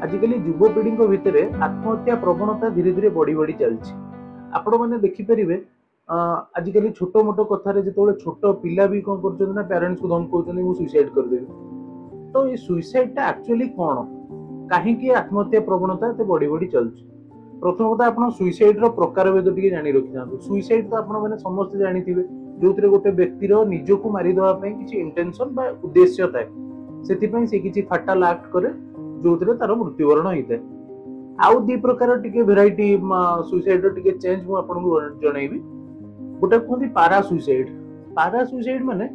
ଆଜିକାଲି ଯୁବପିଢ଼ିଙ୍କ ଭିତରେ ଆତ୍ମହତ୍ୟା ପ୍ରବଣତା ଧୀରେ ଧୀରେ ବଢି ବଢି ଚାଲିଛି। ଆପଣମାନେ ଦେଖିପାରିବେ, ଆଜିକାଲି ଛୋଟ ମୋଟ କଥାରେ ଯେତେବେଳେ ଛୋଟ ପିଲା ବି କଣ କରୁଛନ୍ତି ନା ପ୍ୟାରେଣ୍ଟସକୁ ଧମକଉଛନ୍ତି, ମୁଁ ସୁଇସାଇଡ୍ କରିଦେବି। ତ ଏଇ ସୁଇସାଇଡ୍ଟା ଆକ୍ଚୁଆଲି କଣ, କାହିଁକି ଆତ୍ମହତ୍ୟା ପ୍ରବଣତା ଏତେ ବଢି ବଢି ଚାଲୁଛି? ପ୍ରଥମ କଥା, ଆପଣ ସୁଇସାଇଡ୍ ର ପ୍ରକାରଭେଦ ଟିକେ ଜାଣି ରଖିଥାନ୍ତୁ। ସୁଇସାଇଡ୍ ତ ଆପଣ ମାନେ ସମସ୍ତେ ଜାଣିଥିବେ, ଯୋଉଥିରେ ଗୋଟେ ବ୍ୟକ୍ତିର ନିଜକୁ ମାରିଦେବା ପାଇଁ କିଛି ଇଣ୍ଟେନସନ ବା ଉଦ୍ଦେଶ୍ୟ ଥାଏ, ସେଥିପାଇଁ ସେ କିଛି ଫାଟାଲ ଆକ୍ଟ କରେ ଯୋଉଥିରେ ତାର ମୃତ୍ୟୁବରଣ ହେଇଥାଏ। ଆଉ ଦି ପ୍ରକାର ଟିକେ ଭେରାଇଟି ସୁଇସାଇଡ୍ ର ଟିକେ ଚେଞ୍ଜ ମୁଁ ଆପଣଙ୍କୁ ଜଣେଇବି। ଗୋଟେ କୁହନ୍ତି ପାରା ସୁଇସାଇଡ୍। ପାରା ସୁଇସାଇଡ୍ ମାନେ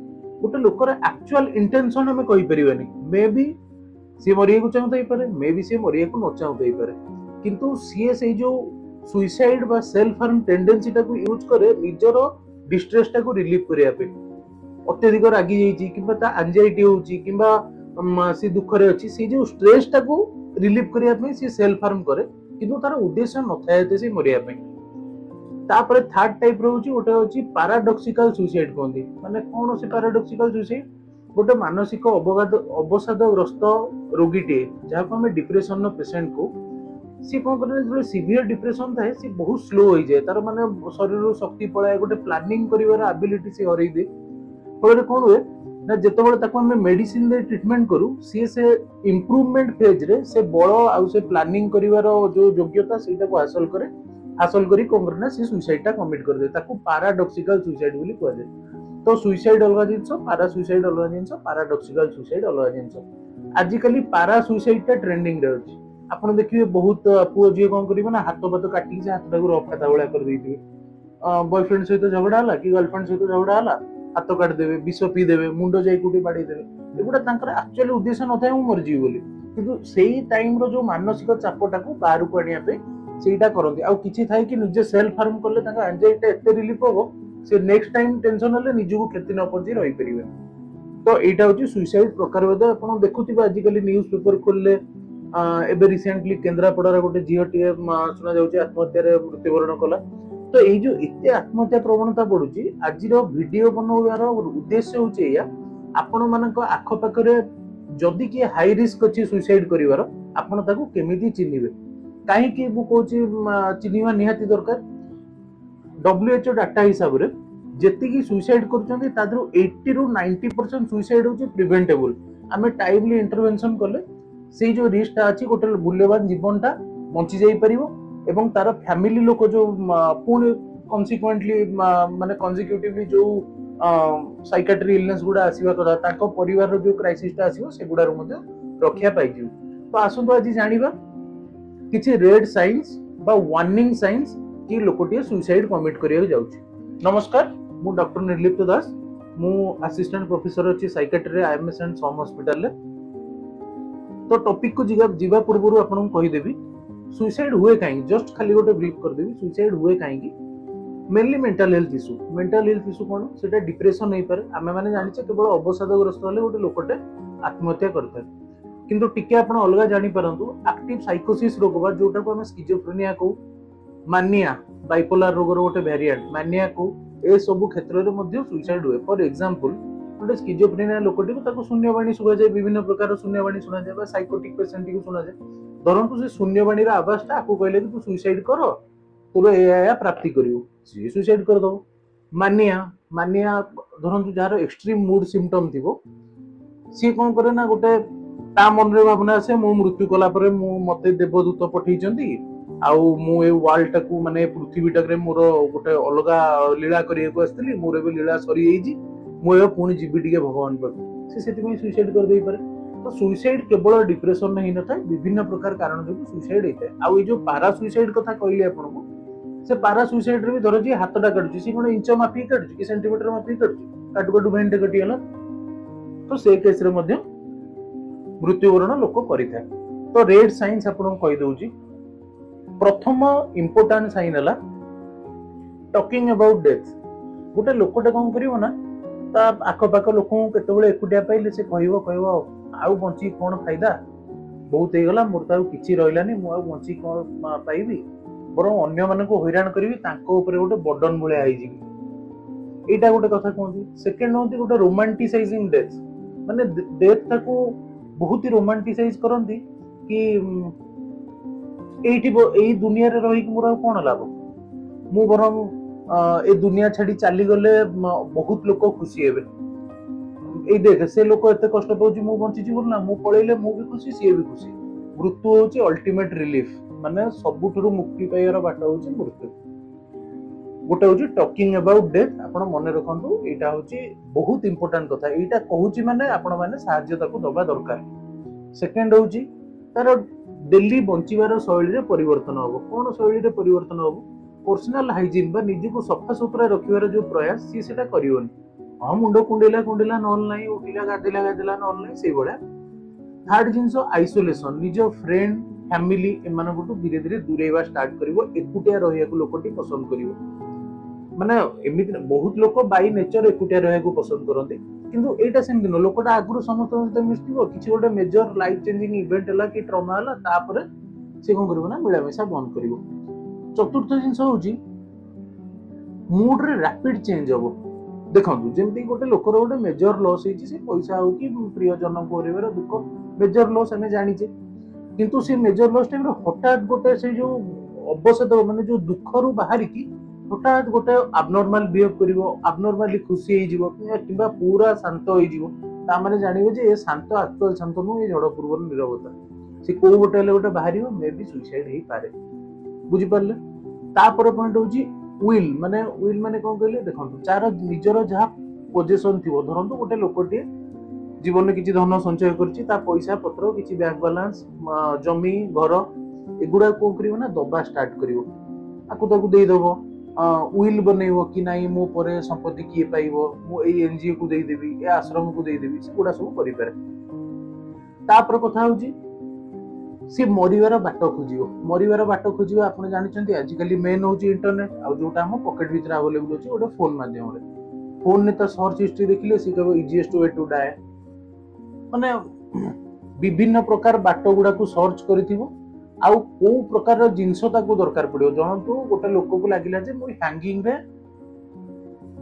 ଗୋଟେ ଲୋକର ଆକ୍ଚୁଆଲ ଇଣ୍ଟେନସନ ଆମେ କହିପାରିବାନି। ମେ ବି ସିଏ ମରିବାକୁ ଚାହୁଁଥାଇପାରେ, ମେ ବି ସିଏ ମରିବାକୁ ନ ଚାହୁଁଥାଇପାରେ, କିନ୍ତୁ ସିଏ ସେଇ ଯୋଉ ସୁଇସାଇଡ୍ ବା ସେଲ୍ଫ ହାର୍ମ ଟେଣ୍ଡେନ୍ସିଟାକୁ ୟୁଜ କରେ ନିଜର ଡିଷ୍ଟ୍ରେସଟାକୁ ରିଲିଫ କରିବା ପାଇଁ। ଅତ୍ୟଧିକ ରାଗି ଯାଇଛି କିମ୍ବା ତା ଆଞ୍ଜାଇଟି ହଉଛି କିମ୍ବା ସେ ଦୁଃଖରେ ଅଛି, ସେଇ ଯୋଉ ଷ୍ଟ୍ରେସଟାକୁ ରିଲିଫ କରିବା ପାଇଁ ସିଏ ସେଲ୍ଫ ହାର୍ମ କରେ, କିନ୍ତୁ ତାର ଉଦ୍ଦେଶ୍ୟ ନଥାଏ ଏତେ ସେ ମରିବା ପାଇଁ। ତାପରେ ଥାର୍ଡ ଟାଇପ ରହୁଛି, ଗୋଟେ ହଉଛି ପାରାଡକ୍ସିକାଲ ସୁଇସାଇଡ୍ କୁହନ୍ତି। ମାନେ କଣ ସେ ପାରାଡକ୍ସିକାଲ ସୁଇସାଇଡ୍? ଗୋଟେ ମାନସିକ ଅବସାଦଗ୍ରସ୍ତ ରୋଗୀଟିଏ, ଯାହାକୁ ଆମେ ଡିପ୍ରେସନର ପେସେଣ୍ଟ କହୁ, ସିଏ କଣ କରେ, ଯେତେବେଳେ ସିଭିୟର ଡିପ୍ରେସନ ଥାଏ ସିଏ ବହୁତ ସ୍ଲୋ ହେଇଯାଏ, ତାର ମାନେ ଶରୀରରୁ ଶକ୍ତି ପଳାଏ, ଗୋଟେ ପ୍ଲାନିଂ କରିବାର ଆବିଲିଟି ସିଏ ହରେଇ ଦିଏ। ଫଳରେ କଣ ହୁଏ ନା, ଯେତେବେଳେ ତାକୁ ଆମେ ମେଡିସିନ ଦେଇ ଟ୍ରିଟମେଣ୍ଟ କରୁ, ସିଏ ସେ ଇମ୍ପ୍ରୁଭମେଣ୍ଟ ଫେଜରେ ସେ ବଳ ଆଉ ସେ ପ୍ଲାନିଂ କରିବାର ଯୋଉ ଯୋଗ୍ୟତା ସେଇଟାକୁ ହାସଲ କରେ। ହାସଲ କରି କଣ କରେ ନା ସେ ସୁଇସାଇଡ୍ ଟା କମିଟ କରିଦିଏ। ତାକୁ ପାରାଡକ୍ସିକାଲ ସୁଇସାଇଡ୍ ବୋଲି କୁହାଯାଏ। ତ ସୁଇସାଇଡ୍ ଅଲଗା ଜିନିଷ, ପାରା ସୁଇସାଇଡ୍ ଅଲଗା ଜିନିଷ, ପାରାଡକ୍ସିକାଲ ସୁଇସାଇଡ୍ ଅଲଗା ଜିନିଷ। ଆଜିକାଲି ପାରା ସୁଇସାଇଡ୍ ଟା ଟ୍ରେଣ୍ଡିଂ ରେ ଅଛି। ଆପଣ ଦେଖିବେ ବହୁତ ପୁଅ ଝିଅ କଣ କରିବେ ନା ହାତ ଫାତ କାଟିକି ସେ ହାତଟାକୁ ରଫ ଖାତା ଭଳିଆ କରିଦେଇଥିବେ। ବୟଫ୍ରେଣ୍ଡ ସହିତ ଝଗଡା ହେଲା କି ଗର୍ଲଫ୍ରେଣ୍ଡ ସହିତ ଝଗଡା ହେଲା, ହାତ କାଟିଦେବେ, ବିଷ ପିଇଦେବେ, ମୁଣ୍ଡ ଯାଇ କୋଉଠି ବାଡେଇ ଦେବେ। ଏଗୁଡା ତାଙ୍କର ଆକ୍ଚୁଆଲି ଉଦ୍ଦେଶ୍ୟ ନଥାଏ ମୁଁ ମରିଯିବି ବୋଲି, କିନ୍ତୁ ସେଇ ଟାଇମ ର ଯୋଉ ମାନସିକ ଚାପଟାକୁ ବାହାରକୁ ଆଣିବା ପାଇଁ ସେଇଟା କରନ୍ତି। ଆଉ କିଛି ଥାଏ କି ନିଜେ ସେଲ୍ଫ ହାର୍ମ କଲେ ତାଙ୍କ ଆଞ୍ଜାଇଟି ଏତେ ରିଲିଫ ହବ, ସେ ନେକ୍ସଟ ଟାଇମ ଟେନସନ ହେଲେ ନିଜକୁ କ୍ଷତି ନ ପହଞ୍ଚେଇ ରହିପାରିବେ। ତ ଏଇଟା ହଉଛି ସୁଇସାଇଡ ପ୍ରକାରଭେଦ। ଆପଣ ଦେଖୁଥିବେ ଆଜିକାଲି ନ୍ୟୁଜ ପେପର ଖୋଲିଲେ, ଏବେ ରିସେଣ୍ଟଲି କେନ୍ଦ୍ରାପଡାର ଗୋଟେ ଝିଅଟିଏ ଶୁଣାଯାଉଛି ଆତ୍ମହତ୍ୟାରେ ମୃତ୍ୟୁବରଣ କଲା। ତ ଏଇ ଯୋଉ ଏତେ ଆତ୍ମହତ୍ୟା ପ୍ରବଣତା ବଢୁଛି, ଆଜିର ଭିଡିଓ ବନେଇବାର ଉଦ୍ଦେଶ୍ୟ ହଉଛି ଏଇଆ, ଆପଣ ମାନଙ୍କ ଆଖପାଖରେ ଯଦି କିଏ ହାଇ ରିସ୍କ ଅଛି ସୁଇସାଇଡ କରିବାର, ଆପଣ ତାକୁ କେମିତି ଚିହ୍ନିବେ? କାହିଁକି ମୁଁ କହୁଛି ଚିହ୍ନିବା ନିହାତି ଦରକାର। WHO data ହିସାବରେ ଯେତିକି ସୁଇସାଇଡ କରୁଛନ୍ତି ତା ଦେହରୁ 80 ରୁ 90% ସୁଇସାଇଡ ହଉଛି ପ୍ରିଭେଣ୍ଟେବୁଲ। ଆମେ ଟାଇମଲି ଇଣ୍ଟରଭେନସନ କଲେ ସେଇ ଯୋଉ ରିସ୍କଟା ଅଛି, ଗୋଟେ ମୂଲ୍ୟବାନ ଜୀବନଟା ବଞ୍ଚି ଯାଇପାରିବ ଏବଂ ତାର ଫ୍ୟାମିଲି ଲୋକ ଯୋଉ ପୁଣି କନସିକ୍ୱେଣ୍ଟଲି ମାନେ କନସିକ୍ୟୁଟିଭଲି ଯୋଉ ସାଇକାଟ୍ରି ଇଲନେସ୍ ଗୁଡା ଆସିବା କଥା, ତାଙ୍କ ପରିବାରର ଯୋଉ କ୍ରାଇସିସଟା ଆସିବ ସେଗୁଡାରୁ ମଧ୍ୟ ରକ୍ଷା ପାଇଯିବ। ତ ଆସନ୍ତୁ ଆଜି ଜାଣିବା କିଛି ରେଡ୍ ସାଇନ୍ସ ବା ୱାର୍ଣ୍ଣିଂ ସାଇନ୍ସ କି ଲୋକଟିଏ ସୁଇସାଇଡ କମିଟ କରିବାକୁ ଯାଉଛି। ନମସ୍କାର, ମୁଁ ଡକ୍ଟର ନିର୍ଲିପ୍ତ ଦାସ, ମୁଁ ଆସିଷ୍ଟାଣ୍ଟ ପ୍ରଫେସର ଅଛି ସାଇକାଟ୍ରିରେ ଆଇଏମଏସ୍ ଆଣ୍ଡ ସମ୍ ହସ୍ପିଟାଲରେ। ତ ଟପିକକୁ ଯିବା ପୂର୍ବରୁ ଆପଣଙ୍କୁ କହିଦେବି ସୁଇସାଇଡ ହୁଏ କାହିଁକି। ଜଷ୍ଟ ଖାଲି ଗୋଟେ ବ୍ରିଫ କରିଦେବି, ସୁଇସାଇଡ ହୁଏ କାହିଁକି। Mainly mental health issue. Mental health issue କଣ? ସେଟା ଡିପ୍ରେସନ ହେଇପାରେ। ଆମେ ମାନେ ଜାଣିଛେ କେବଳ ଅବସାଦଗ୍ରସ୍ତ ହେଲେ ଗୋଟେ ଲୋକଟେ ଆତ୍ମହତ୍ୟା କରିଥାଏ, କିନ୍ତୁ ଟିକେ ଆପଣ ଅଲଗା ଜାଣିପାରନ୍ତୁ। ଆକ୍ଟିଭ ସାଇକୋସିସ୍ ରୋଗ ବା ଯୋଉଟାକୁ ଆମେ ସ୍କିଜୋଫ୍ରେନିଆ କହୁ, ମାନିଆ, ବାଇପୋଲାର ରୋଗର ଗୋଟେ ଭ୍ୟାରିଆଣ୍ଟ ମାନିଆ କହୁ, ଏସବୁ କ୍ଷେତ୍ରରେ ମଧ୍ୟ ସୁଇସାଇଡ ହୁଏ। ଫର ଏକ୍ସାମ୍ପଲ, ଗୋଟେ ସ୍କିଜୋଫ୍ରେନିଆ ଲୋକଟିକୁ ତାକୁ ଶୂନ୍ୟବାଣୀ ଶୁଭାଯାଏ, ବିଭିନ୍ନ ପ୍ରକାର ଶୂନ୍ୟବାଣୀ ଶୁଣାଯାଏ ବା ସାଇକୋଟିକ ପେସେଣ୍ଟଟିକୁ ଶୁଣାଯାଏ। ଧରନ୍ତୁ ସେ ଶୂନ୍ୟବାଣୀର ଆବାଜଟା ଆକୁ କହିଲେ କି ତୁ ସୁଇସାଇଡ କର, ତୋର ଏୟା ଏୟା ପ୍ରାପ୍ତି କରିବୁ, ସିଏ ସୁଇସାଇଡ କରିଦବ। ମାନିଆ, ମାନିଆ ଧରନ୍ତୁ ଯାହାର ଏକ୍ସଟ୍ରିମ ମୁଡ ସିମ୍ପଟମ ଥିବ, ସିଏ କଣ କରେ ନା ଗୋଟେ ତା ମନରେ ଭାବନା ଆସେ ମୁଁ ମୃତ୍ୟୁ କଲା ପରେ ମୁଁ ମତେ ଦେବଦୂତ ପଠେଇଛନ୍ତି, ଆଉ ମୁଁ ଏ ୱାର୍ଲଡ ଟାକୁ ମାନେ ପୃଥିବୀଟାରେ ମୋର ଗୋଟେ ଅଲଗା ଲୀଳା କରିବାକୁ ଆସିଥିଲି, ମୋର ଏବେ ଲୀଳା ସରିଯାଇଛି, ମୁଁ ଏବେ ପୁଣି ଯିବି ଟିକେ ଭଗବାନ ପାଖକୁ, ସେ ସେଥିପାଇଁ ସୁଇସାଇଡ କରିଦେଇପାରେ। ତ ସୁଇସାଇଡ କେବଳ ଡିପ୍ରେସନରେ ହେଇନଥାଏ, ବିଭିନ୍ନ ପ୍ରକାର କାରଣ ଯୋଗୁଁ ସୁଇସାଇଡ ହେଇଥାଏ। ଆଉ ଏଇ ଯୋଉ ପାରା ସୁଇସାଇଡ କଥା କହିଲି ଆପଣଙ୍କୁ, ସେ ପାରା ସୁଇସାଇଡରେ ବି ଧର ଯିଏ ହାତଟା କାଟୁଛି, ସେ କଣ ଇଞ୍ଚ ମାପିକି କାଟୁଛି କି ସେଣ୍ଟିମିଟର ମାପିକି କାଟୁଛି? କାଟୁ କାଟୁ ଭେନଟେ କଟିଗଲା, ତ ସେ କେସରେ ମଧ୍ୟ ମୃତ୍ୟୁବରଣ ଲୋକ କରିଥାଏ। ତ ରେଡ୍ ସାଇନ୍ସ ଆପଣଙ୍କୁ କହିଦଉଛି। ପ୍ରଥମ ଇମ୍ପୋର୍ଟାଣ୍ଟ ସାଇନ୍ ହେଲା ଟକିଂ ଆବାଉଟ ଡେଥ୍। ଗୋଟେ ଲୋକଟେ କଣ କରିବ ନା ତା ଆଖପାଖ ଲୋକଙ୍କୁ କେତେବେଳେ ଏକୁଟିଆ ପାଇଲେ ସେ କହିବ ଆଉ ବଞ୍ଚିକି କଣ ଫାଇଦା, ବହୁତ ହେଇଗଲା, ମୋର ତ ଆଉ କିଛି ରହିଲାନି, ମୁଁ ଆଉ ବଞ୍ଚିକି କଣ ପାଇବି, ବରଂ ଅନ୍ୟମାନଙ୍କୁ ହଇରାଣ କରିବି, ତାଙ୍କ ଉପରେ ଗୋଟେ ବର୍ଡନ ଭଳିଆ ହେଇଯିବି। ଏଇଟା ଗୋଟେ କଥା କୁହନ୍ତି। ସେକେଣ୍ଡ ହୁଅନ୍ତି ଗୋଟେ ରୋମାଣ୍ଟିସାଇଜିଂ ଡେଥ୍, ମାନେ ଡେଥ୍ ଟାକୁ ବହୁତ ହି ରୋମାଣ୍ଟିସାଇଜ କରନ୍ତି। କି ଏଇଠି ଏଇ ଦୁନିଆରେ ରହିକି ମୋର ଆଉ କଣ ଲାଭ, ମୁଁ ବରଂ ଏ ଦୁନିଆ ଛାଡି ଚାଲିଗଲେ ବହୁତ ଲୋକ ଖୁସି ହେବେ। ଏଇ ଦେଖ, ସେ ଲୋକ ଏତେ କଷ୍ଟ ପାଉଛି, ମୁଁ ବଞ୍ଚିଛି ବୋଲି ନା, ମୁଁ ପଳେଇଲେ ମୁଁ ବି ଖୁସି, ସିଏ ବି ଖୁସି। ମୃତ୍ୟୁ ହଉଛି ଅଲ୍ଟିମେଟ ରିଲିଫ, ମାନେ ସବୁଠାରୁ ମୁକ୍ତି ପାଇବାର ବାଟ ହଉଛି ମୃତ୍ୟୁ। ଗୋଟେ ହଉଛି ଟକିଂ ଆବାଉଟ ଡେଥ୍। ଆପଣ ମନେ ରଖନ୍ତୁ, ଏଇଟା ହଉଛି ବହୁତ ଇମ୍ପୋର୍ଟାଣ୍ଟ କଥା। ଏଇଟା କହୁଛି ମାନେ ଆପଣ ମାନେ ସାହାଯ୍ୟ ତାକୁ ଦବା ଦରକାର। ସେକେଣ୍ଡ ହଉଛି ତାର ଡେଲି ବଞ୍ଚିବାର ଶୈଳୀରେ ପରିବର୍ତ୍ତନ ହବ। କଣ ଶୈଳୀରେ ପରିବର୍ତ୍ତନ ହବ? ପର୍ସନାଲ ହାଇଜିନ୍ ବା ନିଜକୁ ସଫାସୁତୁରା ରଖିବାର ଯୋଉ ପ୍ରୟାସ, ସିଏ ସେଟା କରିବନି। ହଁ, ମୁଣ୍ଡ କୁଣ୍ଡେଇଲା କୁଣ୍ଡେଇଲା, ନହେଲେ ନାହିଁ, ଉଠିଲା ଗାଧେଇଲା ଗାଧେଇଲା, ନହେଲେ ନାହିଁ, ସେଇଭଳିଆ। ଥାର୍ଡ ଜିନିଷ ଆଇସୋଲେସନ, ନିଜ ଫ୍ରେଣ୍ଡ, ଫ୍ୟାମିଲି ଏମାନଙ୍କଠୁ ଧୀରେ ଧୀରେ ଦୂରେଇବା ଷ୍ଟାର୍ଟ କରିବ। ଏକୁଟିଆ ରହିବାକୁ ଲୋକଟି ପସନ୍ଦ କରିବ। ମାନେ ଏମିତି ବହୁତ ଲୋକ ବାଇ ନେଚର ଏକୁଟିଆ ରହିବାକୁ ପସନ୍ଦ କରନ୍ତି, କିନ୍ତୁ ଏଇଟା ସେମିତି ନୁହଁ। ଲୋକଟା ଆଗରୁ ସମସ୍ତଙ୍କ ସହିତ ମିଶିଥିବ, କିଛି ଗୋଟେ ମେଜର ଲାଇଫ ଚେଞ୍ଜିଂ ଇଭେଣ୍ଟ ହେଲା କି ଟ୍ରମା ହେଲା, ତାପରେ ସେ କଣ କରିବ ନା ମିଳାମିଶା ବନ୍ଦ କରିବ। ଚତୁର୍ଥ ଜିନିଷ ହଉଛି ମୁଡରେ ରାପିଡ ଚେଞ୍ଜ ହବ। ଦେଖନ୍ତୁ, ଯେମିତି ଗୋଟେ ଲୋକର ଗୋଟେ ମେଜର ଲସ୍ ହେଇଛି, ସେ ପଇସା ହଉ କି ପ୍ରିୟଜନଙ୍କୁ ହରାଇବାର ଦୁଃଖ, ମେଜର ଲସ୍ ଆମେ ଜାଣିଛେ, କିନ୍ତୁ ସେ ମେଜର ଲସ୍ ଟାଇମରେ ହଠାତ୍ ଗୋଟେ ସେଇ ଯୋଉ ଅବସାଦ, ମାନେ ଯୋଉ ଦୁଃଖରୁ ବାହାରିକି ହଠାତ୍ ଗୋଟେ ଆବନର୍ମାଲ ବିହେଭ କରିବ, ଆବନର୍ମାଲି ଖୁସି ହେଇଯିବ କିମ୍ବା ପୁରା ଶାନ୍ତ ହେଇଯିବ। ତା ମାନେ ଜାଣିବେ ଯେ ଏ ଶାନ୍ତ ଆକ୍ଚୁଆଲ ଶାନ୍ତ ନୁହଁ, ଏ ଝଡ଼ ପୂର୍ବର ନିରବତା। ସେ କୋଉ ଗୋଟେ ହେଲେ ଗୋଟେ ବାହାରିବ, ମେ ବି ସୁଇସାଇଡ ହେଇପାରେ। ବୁଝିପାରିଲେ? ତାପରେ ପଏଣ୍ଟ ହଉଛି will. ମାନେ will ମାନେ କଣ କହିଲେ? ଦେଖନ୍ତୁ, ଯାହାର ନିଜର ଯାହା ପୋଜେସନ ଥିବ, ଧରନ୍ତୁ ଗୋଟେ ଲୋକଟିଏ ଜୀବନରେ କିଛି ଧନ ସଞ୍ଚୟ କରିଛି, ତା ପଇସା ପତ୍ର, କିଛି ବ୍ୟାଙ୍କ ବାଲାନ୍ସ, ଜମି, ଘର, ଏଗୁଡା କଣ କରିବ ନା ଦବା ଷ୍ଟାର୍ଟ କରିବ, ଆକୁ ତାକୁ ଦେଇଦବ। Will ବନେଇବ କି ନାଇଁ, ମୋ ପରେ ସମ୍ପତ୍ତି କିଏ ପାଇବ, ମୁଁ ଏଇ ଏନଜିଓ କୁ ଦେଇଦେବି, ଏ ଆଶ୍ରମକୁ ଦେଇଦେବି, ସେଗୁଡା ସବୁ କରିପାରେ। ତାପରେ କଥା ହଉଛି ସେ ମରିବାର ବାଟ ଖୋଜିବ। ମରିବାର ବାଟ ଖୋଜିବ, ଆପଣ ଜାଣିଛନ୍ତି ଆଜିକାଲି ମେନ୍ ହଉଛି ଇଣ୍ଟରନେଟ, ଆଉ ଯୋଉଟା ଆମ ପକେଟ ଭିତରେ ଆଭେଲେବୁଲ ଅଛି ଗୋଟେ ଫୋନ ମାଧ୍ୟମରେ। ଫୋନରେ ତା ସର୍ଚ୍ଚ ହିଷ୍ଟ୍ରି ଦେଖିଲେ ସେ କହିବ ଇଜିଏଷ୍ଟ we to ଡାଏ। ମାନେ ବିଭିନ୍ନ ପ୍ରକାର ବାଟ ଗୁଡାକୁ ସର୍ଚ୍ଚ କରିଥିବ, ଆଉ କୋଉ ପ୍ରକାରର ଜିନିଷ ତାକୁ ଦରକାର ପଡିବ। ଜଣନ୍ତୁ ଗୋଟେ ଲୋକକୁ ଲାଗିଲା ଯେ ମୁଁ ହ୍ୟାଙ୍ଗିଂରେ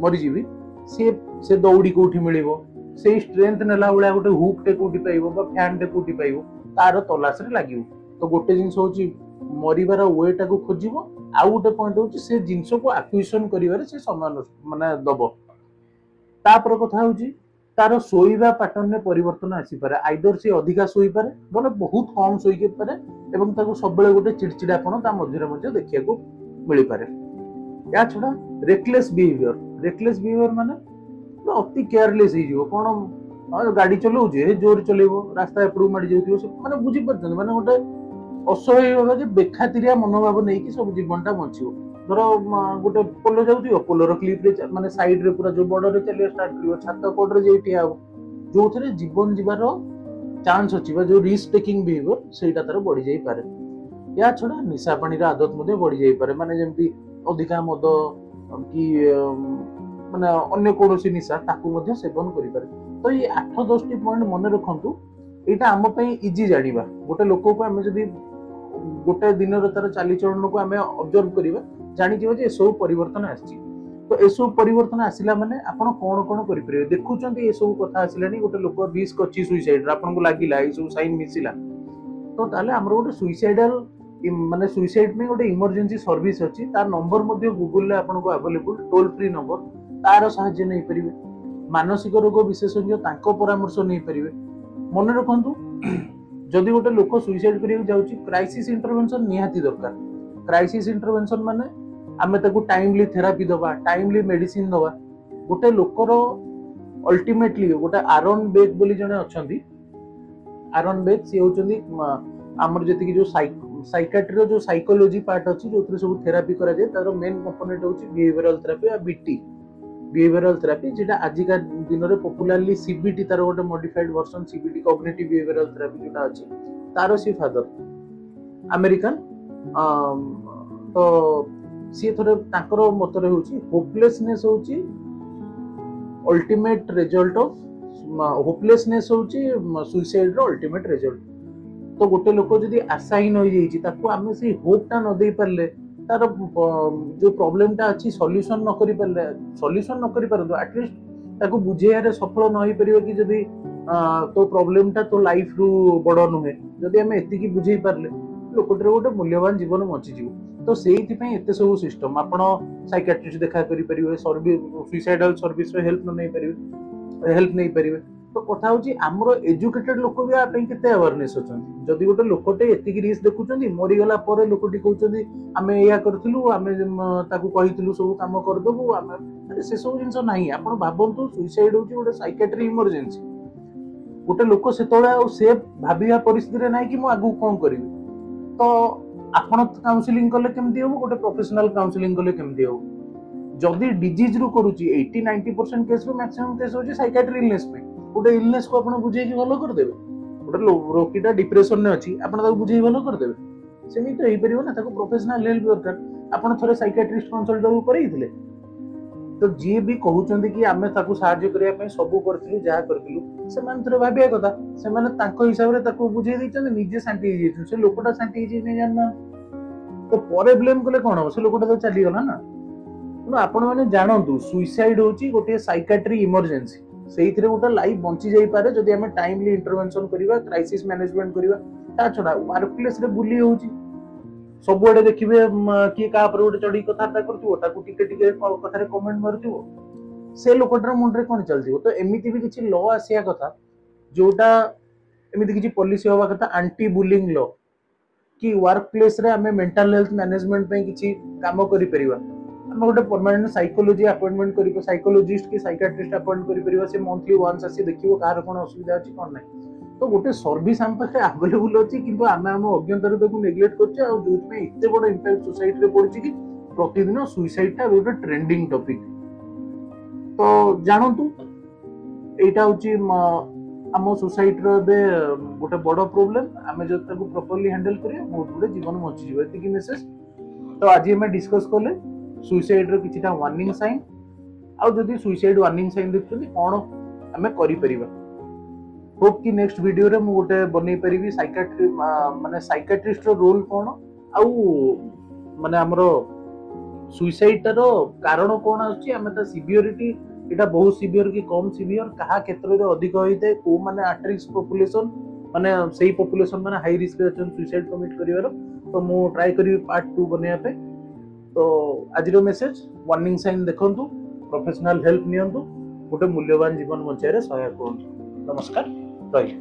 ମରିଯିବି, ସେ ଦଉଡି କୋଉଠି ମିଳିବ, ସେଇ ଷ୍ଟ୍ରେନ୍ଥ ନେଲା ଭଳିଆ ଗୋଟେ ହୁକ୍ ଟେ କୋଉଠି ପାଇବ ବା ଫ୍ୟାନ ଟେ କୋଉଠି ପାଇବ, ତାର ତଲାସରେ ଲାଗିବ। ତ ଗୋଟେ ଜିନିଷ ହଉଛି ମରିବାର we ଟାକୁ ଖୋଜିବ, ଆଉ ଗୋଟେ ପଏଣ୍ଟ ହଉଛି ସେ ଜିନିଷକୁ ଆକ୍ୱିଜିସନ କରିବାରେ ସେ ସମୟ ମାନେ ଦବ। ତାପରେ କଥା ହଉଛି ତାର ଶୋଇବା ପାଟର୍ନରେ ପରିବର୍ତ୍ତନ ଆସିପାରେ। ଆଇଦର ସେ ଅଧିକା ଶୋଇପାରେ, ନହେଲେ ବହୁତ କମ ଶୋଇପାରେ, ଏବଂ ତାକୁ ସବୁବେଳେ ଗୋଟେ ଚିଡଚିଡାପଣ ତା ମଧ୍ୟରେ ମଧ୍ୟ ଦେଖିବାକୁ ମିଳିପାରେ। ୟା ଛଡା ରେକଲେସ୍ ବିହେଭିୟର। ରେକଲେସ୍ ବିହେଭିୟର ମାନେ ଅତି କେୟାରଲେସ୍ ହେଇଯିବ। କଣ ଗାଡି ଚଲଉଛି, ଏ ଜୋରେ ଚଲେଇବ, ରାସ୍ତା ଏପଟକୁ ମାଡି ଯାଉଥିବ, ମାନେ ବୁଝିପାରୁଛନ୍ତି, ମାନେ ଗୋଟେ ଅସହ୍ୟ ଭାବେ ଯେ ବେଖାତିରିଆ ମନୋଭାବ ନେଇକି ସବୁ ଜୀବନଟା ବଞ୍ଚିବ। ଧର ଗୋଟେ ପୋଲ ଯାଉଥିବ, ପୋଲର କ୍ଲିପରେ ମାନେ ସାଇଡରେ ପୁରା ଯୋଉ ବର୍ଡରରେ ଚାଲିବା ଷ୍ଟାର୍ଟ କରିବ, ଛାତ କଡରେ ଯାଇ ଠିଆ ହବ, ଯୋଉଥିରେ ଜୀବନ ଯିବାର ଚାନ୍ସ ଅଛି ବା ଯୋଉ ରିସ୍କ ଟେକିଂ ବିହେଭିୟର, ସେଇଟା ତାର ବଢି ଯାଇପାରେ। ୟା ଛଡା ନିଶା ପାଣିର ଆଦତ ମଧ୍ୟ ବଢି ଯାଇପାରେ। ମାନେ ଯେମିତି ଅଧିକା ମଦ କି ମାନେ ଅନ୍ୟ କୌଣସି ନିଶା, ତାକୁ ମଧ୍ୟ ସେବନ କରିପାରେ। ତ ଏଇ 8-10ଟି ପଏଣ୍ଟ ମନେ ରଖନ୍ତୁ, ଏଇଟା ଆମ ପାଇଁ ଇଜି ଜାଣିବା। ଗୋଟେ ଲୋକକୁ ଆମେ ଯଦି ଗୋଟେ ଦିନର ତାର ଚାଲିଚଳନକୁ ଆମେ ଅବଜର୍ଭ କରିବା, ଜାଣିଯିବା ଯେ ଏସବୁ ପରିବର୍ତ୍ତନ ଆସିଛି। ତ ଏସବୁ ପରିବର୍ତ୍ତନ ଆସିଲା ମାନେ ଆପଣ କଣ କଣ କରିପାରିବେ? ଦେଖୁଛନ୍ତି ଏସବୁ କଥା ଆସିଲାଣି, ଗୋଟେ ଲୋକ ରିସ୍କ ଅଛି ସୁଇସାଇଡର, ଆପଣଙ୍କୁ ଲାଗିଲା ଏଇ ସବୁ ସାଇନ୍ ମିଶିଲା, ତ ତାହେଲେ ଆମର ଗୋଟେ ସୁଇସାଇଡାଲ ମାନେ ସୁଇସାଇଡ ପାଇଁ ଗୋଟେ ଇମର୍ଜେନ୍ସି ସର୍ଭିସ ଅଛି, ତା ନମ୍ବର ମଧ୍ୟ ଗୁଗୁଲରେ ଆପଣଙ୍କୁ ଆଭେଲେବୁଲ, ଟୋଲ ଫ୍ରି ନମ୍ବର, ତାର ସାହାଯ୍ୟ ନେଇପାରିବେ। ମାନସିକ ରୋଗ ବିଶେଷଜ୍ଞ ତାଙ୍କ ପରାମର୍ଶ ନେଇପାରିବେ। ମନେ ରଖନ୍ତୁ, ଯଦି ଗୋଟେ ଲୋକ ସୁଇସାଇଡ କରିବାକୁ ଯାଉଛି, କ୍ରାଇସିସ୍ ଇଣ୍ଟରଭେନସନ ନିହାତି ଦରକାର। କ୍ରାଇସିସ୍ ଇଣ୍ଟରଭେନସନ ମାନେ ଆମେ ତାକୁ ଟାଇମଲି ଥେରାପି ଦବା, ଟାଇମଲି ମେଡିସିନ ଦବା। ଗୋଟେ ଲୋକର ଅଲ୍ଟିମେଟଲି ଗୋଟେ ଆରନ ବେକ୍ ବୋଲି ଜଣେ ଅଛନ୍ତି, ଆରନ ବେକ୍, ସିଏ ହଉଛନ୍ତି ଆମର ଯେତିକି ଯୋଉ ସାଇକାଟ୍ରିର ଯୋଉ ସାଇକୋଲୋଜି ପାର୍ଟ ଅଛି, ଯୋଉଥିରେ ସବୁ ଥେରାପି କରାଯାଏ, ତାର ମେନ୍ କମ୍ପୋନେଣ୍ଟ ହଉଛି ବିହେଭିୟରାଲ ଥେରାପି ବା ବିଟି, ବିହେଭିୟରାଲ ଥେରାପି, ଯେଟା ଆଜିକା ଦିନରେ ପପୁଲାରଲି ସିବିଟି, ତାର ଗୋଟେ modified version CBT, cognitive behavioural therapy ଯୋଉଟା ଅଛି, ତାର ସିଏ ଫାଦର, ଆମେରିକାନ। ତ ସିଏ ଥରେ ତାଙ୍କର ମତରେ ହଉଛି ହୋପଲେସନେସ୍ ହଉଛି ଅଲ୍ଟିମେଟ ରେଜଲ୍ଟ ଅଫ ହୋପଲେସନେସ୍ ହଉଛି ସୁଇସାଇଡର ଅଲ୍ଟିମେଟ ରେଜଲ୍ଟ। ତ ଗୋଟେ ଲୋକ ଯଦି ଆଶାହୀନ ହେଇଯାଇଛି, ତାକୁ ଆମେ ସେଇ ହୋପଟା ନ ଦେଇ ପାରିଲେ, ତାର ଯୋଉ ପ୍ରୋବ୍ଲେମଟା ଅଛି ସଲ୍ୟୁସନ ନ କରିପାରିଲେ, ସଲ୍ୟୁସନ ନ କରିପାରନ୍ତୁ, ଆଟଲିଷ୍ଟ ତାକୁ ବୁଝେଇବାରେ ସଫଳ ନ ହେଇପାରିବ କି ଯଦି ତୋ ପ୍ରୋବ୍ଲେମଟା ତୋ ଲାଇଫରୁ ବଡ ନୁହେଁ, ଯଦି ଆମେ ଏତିକି ବୁଝେଇ ପାରିଲେ ଲୋକଟିର ଗୋଟେ ମୂଲ୍ୟବାନ ଜୀବନ ବଞ୍ଚିଯିବ। ତ ସେଇଥିପାଇଁ ଏତେ ସବୁ ସିଷ୍ଟମ, ଆପଣ ସାଇକାଟ୍ରିଷ୍ଟ ଦେଖା କରିପାରିବେ, ସୁଇସାଇଡାଲ ସର୍ଭିସର ହେଲ୍ପ ନେଇପାରିବେ, ହେଲ୍ପ ନେଇପାରିବେ। ତ କଥା ହଉଛି ଆମର ଏଜୁକେଟେଡ ଲୋକ ବି ଆ ପାଇଁ କେତେ ଆୱାରନେସ୍ ଅଛନ୍ତି। ଯଦି ଗୋଟେ ଲୋକଟେ ଏତିକି ରିସ୍କ ଦେଖୁଛନ୍ତି, ମରିଗଲା ପରେ ଲୋକଟି କହୁଛନ୍ତି ଆମେ ଏଇଆ କରିଥିଲୁ, ଆମେ ତାକୁ କହିଥିଲୁ ସବୁ କାମ କରିଦବୁ ଆମେ, ଆରେ ସେସବୁ ଜିନିଷ ନାହିଁ। ଆପଣ ଭାବନ୍ତୁ ସୁଇସାଇଡ ହଉଛି ଗୋଟେ ସାଇକାଟ୍ରି ଇମର୍ଜେନ୍ସି। ଗୋଟେ ଲୋକ ସେତେବେଳେ ଆଉ ସେ ଭାବିବା ପରିସ୍ଥିତିରେ ନାହିଁ କି ମୁଁ ଆଗକୁ କଣ କରିବି। ତ ଆପଣ କାଉନସିଲିଂ କଲେ କେମିତି ହବ, ଗୋଟେ ପ୍ରଫେସନାଲ କାଉନସିଲିଂ କଲେ କେମିତି ହବ? ଯଦି ଡିଜିଜ ରୁ କରୁଛି, 80-90% କେସ୍ ରୁ ମ୍ୟାକ୍ସିମମ୍ କେସ୍ ହଉଛି ସାଇକାଟ୍ରି ଇଲନେସ୍ ପାଇଁ। ଗୋଟେ ଇଲନେସ୍ କୁ ଆପଣ ବୁଝେଇକି ଭଲ କରିଦେବେ? ଗୋଟେ ରୋଗୀଟା ଡିପ୍ରେସନରେ ଅଛି, ଆପଣ ତାକୁ ବୁଝେଇକି ଭଲ କରିଦେବେ? ସେମିତି ତ ହେଇପାରିବ ନା, ତାକୁ ପ୍ରଫେସନାଲ ହେଲ୍ପ ଦରକାର। ଆପଣ ଥରେ ସାଇକାଟ୍ରିଷ୍ଟ କନସଲ୍ଟ ତାକୁ କରେଇଥିଲେ? ତ ଯିଏ ବି କହୁଛନ୍ତି କି ଆମେ ତାକୁ ସାହାଯ୍ୟ କରିବା ପାଇଁ ସବୁ କରିଥିଲୁ, ଯାହା କରିଥିଲୁ, ସେମାନେ ଥରେ ଭାବିବା କଥା, ସେମାନେ ତାଙ୍କ ହିସାବରେ ତାକୁ ବୁଝେଇ ଦେଇଛନ୍ତି, ନିଜେ ଶାନ୍ତି ହେଇଯାଇଛନ୍ତି। ସେ ଲୋକଟା ଶାନ୍ତି ହେଇଛି କି ଜାଣିନାହାନ୍ତି। ତ ପରେ ବ୍ଲେମ୍ କଲେ କଣ ହବ? ସେ ଲୋକଟା ତ ଚାଲିଗଲା ନା। ତେଣୁ ଆପଣମାନେ ଜାଣନ୍ତୁ ସୁଇସାଇଡ ହଉଛି ଗୋଟିଏ ସାଇକାଟ୍ରି ଇମର୍ଜେନ୍ସି। ସେଇଥିରେ ଗୋଟେ ଲାଇଫ ବଞ୍ଚି ଯାଇପାରେ ଯଦି ଆମେ ଟାଇମଲି ଇଣ୍ଟରଭେନସନ କରିବା, କ୍ରାଇସିସ୍ ମ୍ୟାନେଜମେଣ୍ଟ କରିବା। ତା ଛଡା ୱାର୍କ ପ୍ଲେସରେ ବୁଲି ହଉଛି ସବୁଆଡେ, ଦେଖିବେ କିଏ କାହା ଉପରେ ଗୋଟେ ଚଢିକି କଥାବାର୍ତ୍ତା କରୁଥିବ, ତାକୁ ଟିକେ ଟିକେ କଥାରେ କମେଣ୍ଟ ମାରୁଥିବ, ସେ ଲୋକଟାର ମୁଣ୍ଡରେ କଣ ଚାଲିଥିବ? ତ ଏମିତି ବି କିଛି ଲ ଆସିବା କଥା, ଯୋଉଟା ଏମିତି କିଛି ପଲିସି ହବା କଥା, ଆଣ୍ଟି ବୁଲିଂ ଲ, କି ୱାର୍କ ପ୍ଲେସରେ ଆମେ ମେଣ୍ଟାଲ ହେଲ୍ଥ ମ୍ୟାନେଜମେଣ୍ଟ ପାଇଁ କିଛି କାମ କରିପାରିବା। ଆମେ ଗୋଟେ ପରମାନେଣ୍ଟ ସାଇକୋଲୋଜି ଆପଏଣ୍ଟମେଣ୍ଟ କରିବ, ସାଇକୋଲୋଜିଷ୍ଟ କି ସାଇକାଟ୍ରିଷ୍ଟ ଆପଏଣ୍ଟ କରିପାରିବା, ସେ ମନ୍ଥଲି ୱାନ୍ସ ଆସି ଦେଖିବ କାହାର କଣ ଅସୁବିଧା ଅଛି କଣ ନାହିଁ। ତ ଗୋଟେ ସର୍ଭିସ ଆମ ପାଖରେ ଆଭେଲେବୁଲ ଅଛି, କିନ୍ତୁ ଆମେ ଆମ ଅଜ୍ଞତାରୁ ତାକୁ ନେଗ୍ଲେକ୍ଟ କରୁଛେ। ଆଉ ଯୋଉଥିପାଇଁ ଏତେ ବଡ ଇମ୍ପାକ୍ଟ ସୋସାଇଟିରେ ପଡୁଛି କି ପ୍ରତିଦିନ ସୁଇସାଇଡ ଟା ଗୋଟେ ଟ୍ରେଣ୍ଡିଂ ଟପିକ। ତ ଜାଣନ୍ତୁ ଏଇଟା ହଉଛି ଆମ ସୋସାଇଟିର ଏବେ ଗୋଟେ ବଡ ପ୍ରୋବ୍ଲେମ। ଆମେ ଯଦି ତାକୁ ପ୍ରପରଲି ହ୍ୟାଣ୍ଡେଲ କରିବା, ବହୁତ ଗୁଡେ ଜୀବନ ବଞ୍ଚିଯିବ। ଏତିକି ମେସେଜ। ତ ଆଜି ଆମେ ଡିସ୍କସ କଲେ ସୁଇସାଇଡ ର କିଛିଟା ୱାର୍ନିଂ ସାଇନ୍, ଆଉ ଯଦି ସୁଇସାଇଡ ୱାର୍ନିଂ ସାଇନ୍ ଦେଖୁଛନ୍ତି କଣ ଆମେ କରିପାରିବା। ହୋପ୍ କି ନେକ୍ସଟ ଭିଡିଓରେ ମୁଁ ଗୋଟେ ବନେଇ ପାରିବି ସାଇକାଟ୍ରି, ମାନେ ସାଇକାଟ୍ରିଷ୍ଟ ର ରୋଲ କଣ, ଆଉ ମାନେ ଆମର ସୁଇସାଇଡ ର କାରଣ କଣ ଆସୁଛି, ଆମେ ତା ସିଭିଅରିଟି, ଏଇଟା ବହୁତ ସିଭିଅର କି କମ ସିଭିଅର, କାହା କ୍ଷେତ୍ରରେ ଅଧିକ ହେଇଥାଏ, କୋଉମାନେ ଆଟ୍ ରିସ୍କ ପପୁଲେସନ, ମାନେ ସେଇ ପପୁଲେସନ ମାନେ ହାଇ ରିସ୍କରେ ଅଛନ୍ତି ସୁଇସାଇଡ କମିଟ କରିବାର। ତ ମୁଁ ଟ୍ରାଏ କରିବି ପାର୍ଟ 2 ବନେଇବା ପାଇଁ। ତ ଆଜିର ମେସେଜ, ୱାର୍ନିଂ ସାଇନ୍ ଦେଖନ୍ତୁ, ପ୍ରଫେସନାଲ ହେଲ୍ପ ନିଅନ୍ତୁ, ଗୋଟେ ମୂଲ୍ୟବାନ ଜୀବନ ବଞ୍ଚାଇବାରେ ସହାୟକ ହୁଅନ୍ତୁ। ନମସ୍କାର, ରହିଲି।